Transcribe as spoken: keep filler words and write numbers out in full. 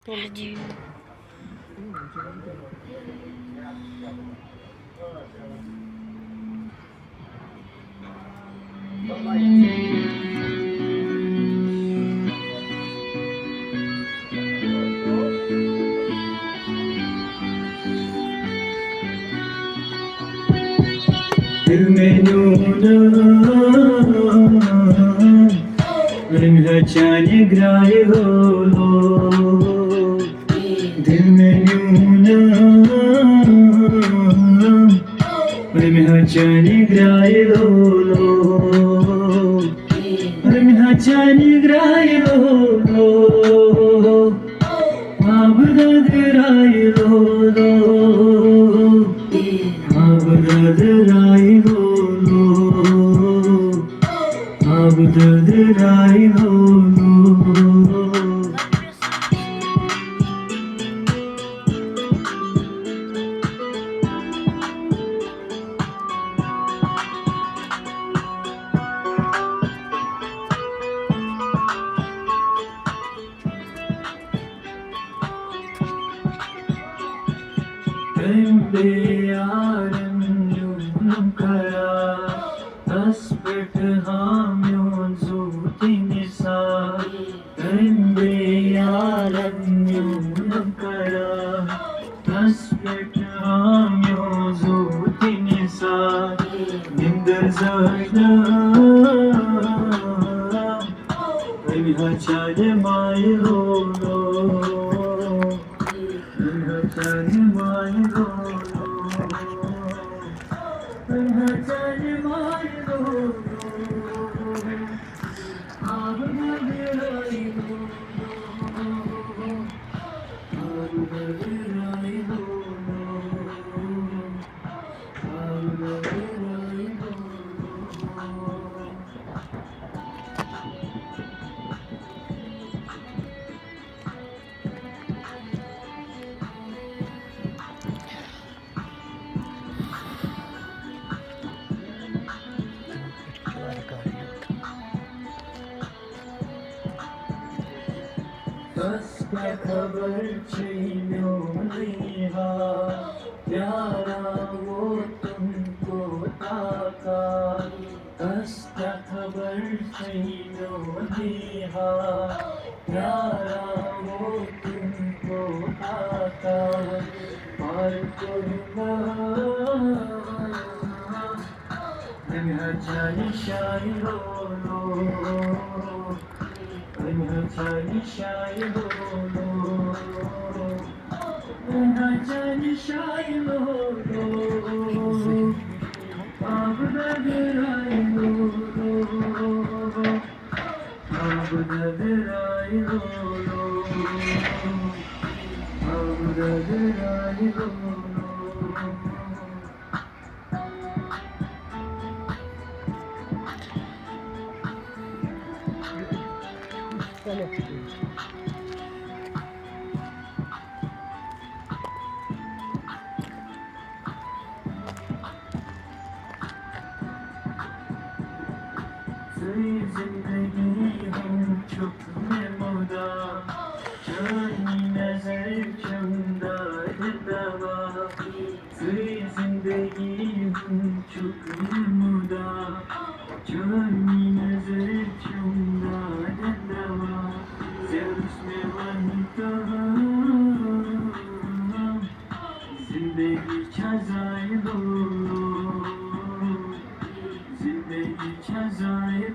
Apology. دل مےٚ نیوٗنم، أمۍ ہا چانہِ گرٛایہِ لولو۔ دل مےٚ نیوٗنم، أمۍ ہا چانہِ گرٛایہِ لولو۔ أمۍ ہا چانہِ گرٛایہِ لولو۔ آب ددرایہِ لولو، آب ددرایہِ لولو، آب ددرایہِ لولو۔ تٔمۍ بیٚیہِ یارن نیوٗنم قرار، تس پٮ۪ٹھ ہا میون زُو تہِ نثار۔ تٔمۍ بیٚیہِ یارن نیوٗنم قرار، تس پٮ۪ٹھ ہا میون زُو تہِ نثار۔ نِندٕر زٲج نہٕ أمۍ ہا چانہِ مایہِ لولو، أمۍ ہا چانہِ مایہِ لولو، أمۍ ہا چانہِ مایہِ لولو۔ آب ددرایہِ لولو، آب ددرایہِ لولو، آب ددرایہِ لولو۔ تس کیٛاہ خبر چھے میونٕے حال، پیاران ووتُم کوتاہ کال۔ تس کیٛاہ خبر چھے میونٕے حال، پیاران ووتُم کوتاہ کال۔ پار کوٚرمس أمۍ ہا چانہِ شایہِ لولو، أمۍ ہا چانہِ شایہِ لولو، أمۍ ہا چانہِ شایہِ لولو۔ آب ددرایہِ لولو، آب ددرایہِ لولو، آب ددرایہِ لولو۔ ژٕے زندگی ہُنٛد چھُکھ مےٚ مُدا، چٲنی نظر چھَم دادِ دوا۔ ژٕے زندگی ہُنٛد چھُکھ مےٚ مُدا، چٲنی نظر چھَم دادِ دوا۔ ژےٚ اوس مےٚ وَنہِ تہٕ زندگی چھا ضایع لولو، زندگی چھا ضایع